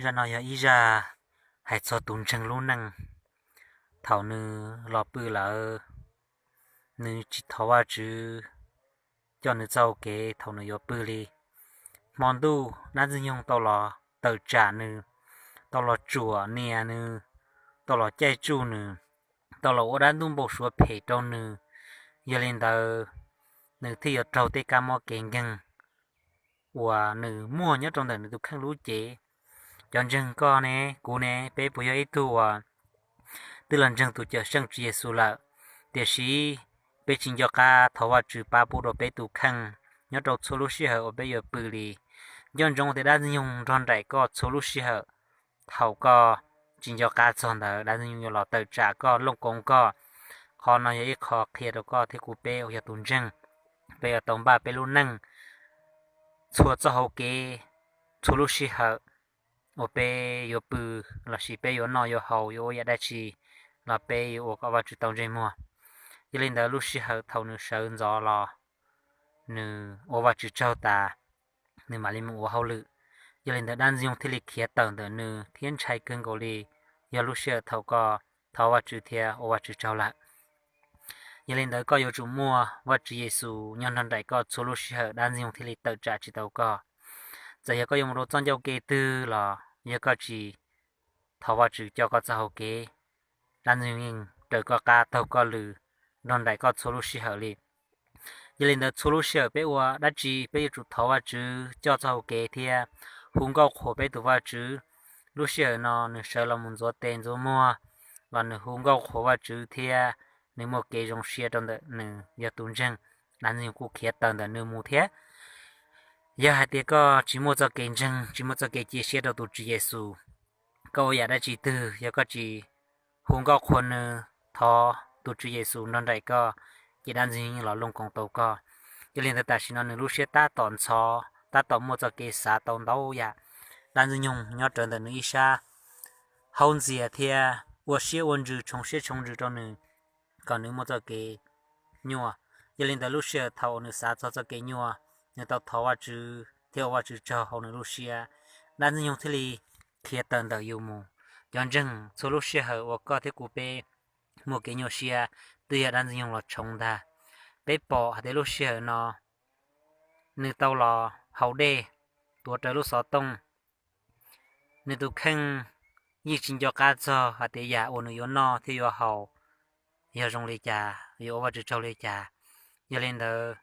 Zaj no yog ib zaj hais txog tus ntseeg lub neej. Thaum nws los pw lawm, nws tsis thov Vajtswv coj nws txoj hau kev thaum nws yuav pw li. Hmo ntuj dab ntxwg nyoog tau los tawm tsam nws, tau los tsuam nias nws, tau los caij tsuj nws, tau los ua dab ntuj npau suav phem rau nws. Yog li ntawd, nws thiaj yuav raug tej kab mob kev nkeeg uas nws muaj nyob rau ntawm nws tus kheej lub cev. Cov ntseeg koj ne, kuv ne, peb puas yog ib tug uas twb los ntseeg tus Cawmseej Tswv Yexus lawm, tiam sis peb tsis nco qab thov Vajtswv pab pub rau peb tus kheej nyob rau txhua lub sij hawm uas peb yuav pw li? Nco ntsoov tias dab ntxwg nyoog nrog nraim koj txhua lub sij hawm. Thaum koj tsis nco qab txog ntawd, dab ntxwg nyoog yuav los tawm tsam koj, looj koov koj. Qhov no yog ib qho qhia rau koj thiab kuv peb uas yog tus ntseeg, peb yuav tau npaj peb lub neej txhua txoj hau kev, txhua lub sij hawm uas peb yuav pw lossis peb yuav noj yuav haus, yuav ua yam dab tsi los peb yuav ua kom Vajtswv tau ntsej muag. Yog li ntawd, lub sij hawm thaum nws sawv ntxov los, nws ua Vajtswv tsaug tas, nws mam li mus ua hauj lwm. Yog li ntawd, dab ntxwg nyoog thiaj li khiav tawm ntawm nws thiab ntshai kawg nkaus li. Yog lub sij hawm thaum koj thov Vajtswv thiab ua Vajtswv tsaug lawm, yog li ntawd koj yuav tsum muaj Vajtswv Yexus nyob nrog nraim koj txhua lub sij hawm, dab ntxwg nyoog thiaj li tawm tsam tsis tau koj. Txawm yog koj yuav mus rau txoj ncauj kev twg los, yog koj tsis thov Vajtswv coj koj txoj hau kev, dab ntxwg nyoog yeej raws koj qab taug koj lw, nrog nraim koj txhua lub sij hawm li. Yog li ntawd, txhua lub sij hawm peb ua dab tsi peb yuav tsum thov Vajtswv coj txoj hau kev thiab hu nkauj qhuas peb tus Vajtswv. Lub sij hawm no nws sawv los mus ntxuav tes ntxuav muag los nws hu nkauj qhuas Vajtswv thiab nws muaj kev zoo siab rau ntawm nws yog tus ntseeg, dab ntxwg nyoog kuj khiav tawm ntawm nws mus thiab. Yog hais tias koj tsis muaj txoj kev ntseeg, tsis muaj txoj kev cia siab rau tus Tswv Yexus, koj ua yam dab tsi twg, yog koj tsis hu nkauj qhuas nws, thov tus Tswv Yexus nrog nraim koj, ces dab ntxwg nyoog los looj koov tau koj. Yog li ntawd, tam sim no nws lub siab tab tom ntxhov, tab tom muaj txoj kev xav tau ntau yam. Dab ntxwg nyoog nyob rawv ntawm nws ib sab, haub ntxias thiab ua siab ua ntsws, tshoov siab tshoov ntsws rau nws kom nws muaj txoj kev nyuaj. Yog li ntawd, lub sij hawm thaum uas nws xav txog txoj kev nyuaj, nws tau thov Vajtswv thiab ua Vajtswv tsaug hauv nws lub siab, dab ntxwg nyoog thiaj li khiav tawm ntawm yus mus. Cov ntseeg, txhua lub sij hawm uas koj thiab kuv peb muaj kev nyuaj siab, twb yog dab ntxwg nyoog los tshoov ntag. Peb pom hais tias lub sij hawm no nws tau los haus dej, tuav rawv lub xov tooj. Nws tus kheej yeej tsis nco qab txog hais tias yam uas nws yuav noj thiab yuav haus yog zoo li cas, yuav ua Vajtswv tsaug li cas. Yog li ntawd,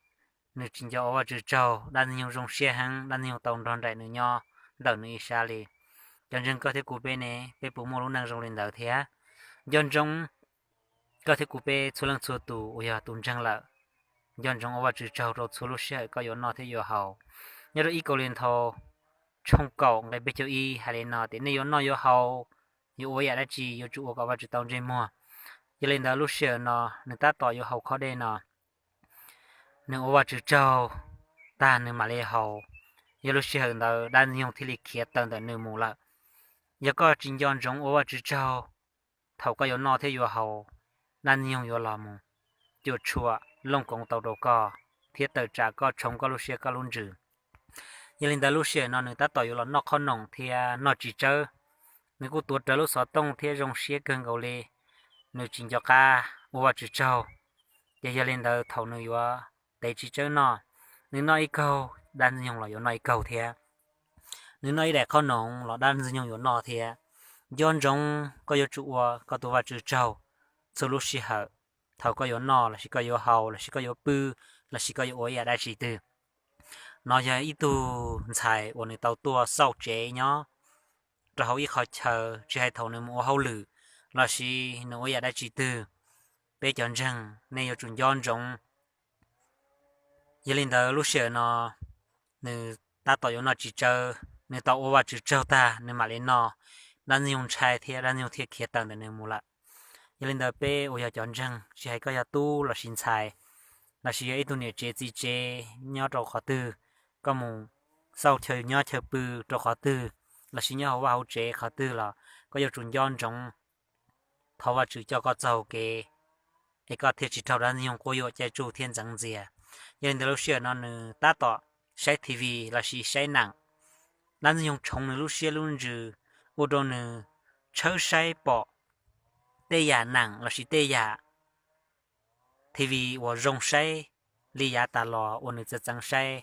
nws tsis nco ua Vajtswv tsaug, dab ntxwg nyoog zoo siab heev, dab ntxwg nyoog tau nrog nraim nws nyob ntawm nws ib sab li. Cov ntseeg, koj thiab kuv peb ne, peb puas muaj lub neej zoo li ntawd thiab? Nco ntsoov, koj thiab kuv peb txhua leej txhua tus uas yog tus ntseeg lawm, nco ntsoov ua Vajtswv tsaug rau txhua lub sij hawm koj yuav noj thiab yuav haus. Nyob rau ib Kauleethaus tshooj kaum nqe peb caug ib hais li no tias, nej yuav noj yuav haus, yuav ua yam dab tsi, yuav tsum ua kom Vajtswv tau ntsej muag. Yog li ntawd, lub sij hawm no nws tab tom yuav haus khob dej no, nws ua Vajtswv tsaug tag nws mam li haus. Yog lub sij hawm ntawd dab ntxwg nyoog thiaj li khiav tawm ntawm nws mus lawm. Yog koj tsis nco ntsoov ua Vajtswv tsaug thaum koj yuav noj thiab yuav haus, dab ntxwg nyoog yuav los mus cuam tshuam looj koov tau rau koj thiab tawm tsam koj, tshoov koj lub siab koj lub ntsws. Yog li ntawd, lub sij hawm no nws tab tom yuav los noj qhob noom thiab noj txiv tsawb. Nws kuj tuav rawv lub xov tooj thiab zoo siab kawg nkaus li. Nws tsis nco qab ua Vajtswv tsaug. Ces yog li ntawd, thaum nws yuav tev txiv tsawb noj, nws noj ib kaug, dab ntxwg nyoog los yuav noj ib kaug thiab. Nws noj ib daim qhob noom los dab ntxwg nyoog yuav noj thiab. Nco ntsoov, koj yuav tsum ua koj tus Vajtswv tsaug txhua lub sij hawm thaum koj yuav noj lossis koj yuav haus lossis koj yuav pw lossis koj yuav ua ib yam dab tsi twg. No yog ib tug ntxhais uas nws tau tuaj xauj tsev nyob rau hauv ib qhov chaw, tsis hais thaum nws mus ua hauj lwm lossis nws ua yam dab tsi twg. Peb cov ntseeg, nej yuav tsum nco ntsoov. Yog li ntawd, lub sij hawm no nws tab tom yuav noj txiv tsawb, nws tau ua Vajtswv tsaug tag nws mam li noj. Dab ntxwg nyoog ntshai thiab dab ntxwg nyoog thiaj khiav tawm ntawm nws mus lawm. Yog li ntawd, peb uas yog cov ntseeg, tsis hais koj yog tub lossis ntxhais, lossis yog ib tug niam tsev txiv tsev nyob rau qhov twg, koj mus xauj chaw nyob chaw pw rau qhov twg, lossis nyob hauv vaj hauv tsev qhov twg los koj yuav tsum nco ntsoov thov Vajtswv coj koj txoj hau kev, es koj thiaj tsis raug dab ntxwg nyoog quab yuam caij tsuj thiab ntxeev ntxias. Yog li ntawd, lub sij hawm no nws tab tom saib T V lossis saib neem. Dab ntxwg nyoog tshoov nws lub siab lub ntsws, ua rau nws tshawb saib pom tej yam neem lossis tej yam TV uas zoo saib li yav tas los uas nws txawv txeev saib.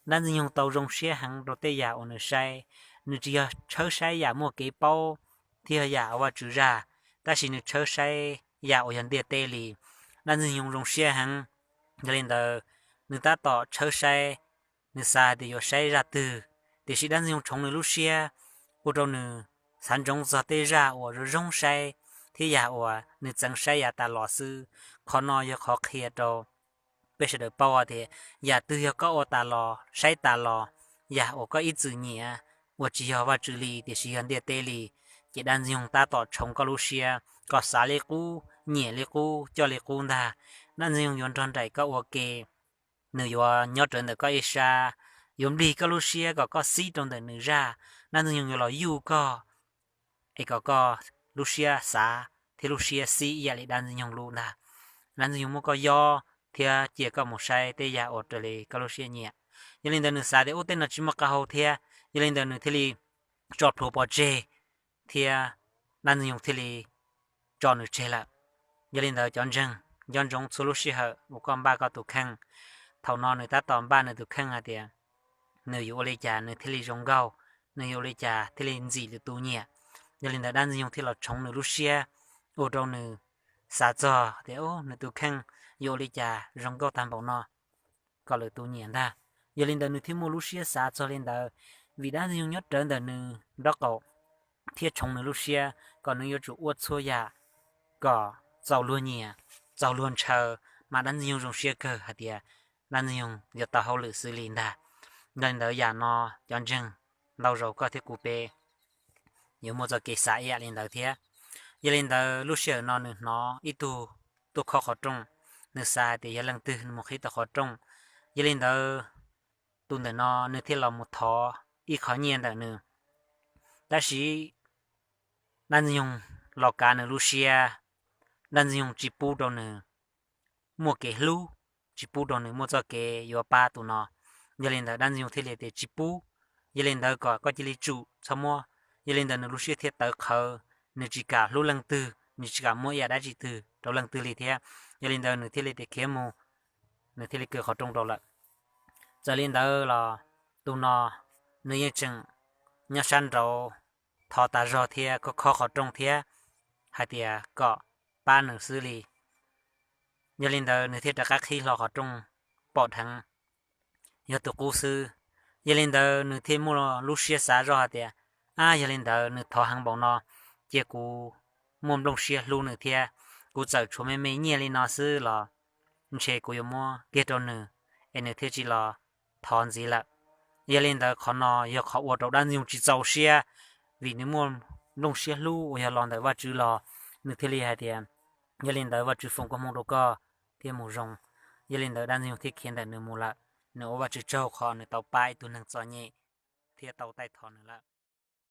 Dab Ntxwg Nyoog tau zoo siab heev rau tej yam uas nws saib. Nws tsis yog tshawb saib yam muaj kev paub thiab yog yam uas Vajtswv zaj, tab sis nws tshawb saib yam uas yog ntiaj teb li. Dab Ntxwg Nyoog zoo siab heev, yog li ntawd nws tab tom tshawb saib, nws xav hais tias yuav saib zaj twg, tiam sis Dab Ntxwg Nyoog tshoov nws lub siab, ua rau nws xav ntsoov txog tej zaj uas zoo zoo saib thiab yam uas nws txeev saib yav tas los xwb. Qhov no yog qhov qhia rau peb sawv daws paub tias yam twg yog koj ua tas los saib tas los, yam uas koj ib txwm nyiam uas tsis yog Vajtswv li tiam sis yog ntiaj teb li, ces Dab Ntxwg Nyoog tab tom tshoov koj lub siab kom xav li qub, nyiam li qub, coj li qub ntag. Dab Ntxwg Nyoog yuav nrog nraim koj ua ke, nws yuav nyob rawv ntawm koj ib sab, yuav nplig koj lub siab kom koj xib rau ntawm nws zaj. Dab Ntxwg Nyoog yuav los yuj koj es kom koj lub siab xav thiab lub siab xib ib yam li Dab Ntxwg Nyoog lub ntag. Dab Ntxwg Nyoog muab koj yob thiab cia koj mus saib tej yam uas raws li koj lub siab nyiam. Yog li ntawd nws xav tias ub, tej no tsis muaj qab hau thiab, yog li ntawd nws thiaj li tso plhuav pov tseg thiab Dab Ntxwg Nyoog thiaj li tso nws tseg lawm. Yog li ntawd cov ntseeg, nco ntsoov txhua lub sij hawm uas koj npaj koj tus kheej. Thaum no nws tab tom npaj nws tus kheej hais tias nws yuav ua li cas nws thiaj li zoo nkauj, nws yuav ua li cas thiaj li ntxim lwm tus nyiam. Yog li ntawd Dab Ntxwg Nyoog thiaj los tshoov nws lub siab, ua rau nws xav txog tias nws tus kheej yuav ua li cas zoo nkauj tag npaum no kom lwm tus nyiam ntag. Yog li ntawd nws thiaj muaj lub siab xav txog li ntawd, vim Dab Ntxwg Nyoog nyob rawv ntawm nws nraub qaum thiab tshoov nws lub siab kom nws yuav tsum ua txhua yam kom txaus luag nyiam, txaus luag ntshaw, mas Dab Ntxwg Nyoog zoo siab kawg hais tias Dab Ntxwg Nyoog yuav tau hauj lwm xws li ntag. Yog li ntawd yam no cov ntseeg, ntau zaus koj thiab kuv peb yuav muaj txoj kev xav ib yam li ntawd thiab. Yog li ntawd lub sij hawm no nws hnov ib tug tuaj khob qhov rooj, nws xav hais tias yog leej twg nws mus qhib tau qhov rooj. Yog li ntawd tus ntawm no nws thiaj los mus thov ib qho nyiaj ntawm nws. Tab sis Dab Ntxwg Nyoog los kav nws lub siab, Dab Ntxwg Nyoog tsis pub rau nws muaj kev hlub, tsis pub rau nws muaj txoj kev yuav pab tus no. Yog li ntawd Dab Ntxwg Nyoog thiaj li tias tsis pub, yog li ntawd kom koj cia li tsum txhob muab. Yog li ntawd nws lub siab thiaj tawv qhawv, nws tsis kam hlub leej twg, nws tsis kam muab ib yam dab tsi twg rau leej twg li thiab. Yog li ntawd nws thiaj li tias khiav mus, nws thiaj li kaw qhov rooj rau lawm. Txawm li ntawd los tus no nws yeej tseem nyob sab nraud thov tas zog thiab khob khob qhov rooj thiab hais tias kom pab nws xwb li. Yog li ntawd nws thiaj rov qab qhib hlo qhov rooj pom dheev yog tus qub xwb. Yog li ntawd nws thiaj muaj lub siab xav zoj hais tias, ab, yog li ntawd nws thov heev npaum no, cia kuv muaj nplooj siab hlub nws thiab. Kuv txawm tshuav me me nyiaj li no xwb los ntshe kuv yuav muab kiag rau nws es nws thiaj tsis los thov ntxiv lawm. Yog li ntawd qhov no yog qhov ua rau Dab Ntxwg Nyoog tsis txaus siab, vim nws muaj nplooj siab hlub uas yog los ntawm Vajtswv los, nws thiaj li hais tias, yog li ntawd Vajtswv foom koob hmoov rau koj thiab mus zoo. Yog li ntawd Dab Ntxwg Nyoog thiaj khiav ntawm nws mus lawm. Nws ua Vajtswv tsaug qhov nws tau pab ib tug neeg txom nyem thiab tau taij thov nws lawm.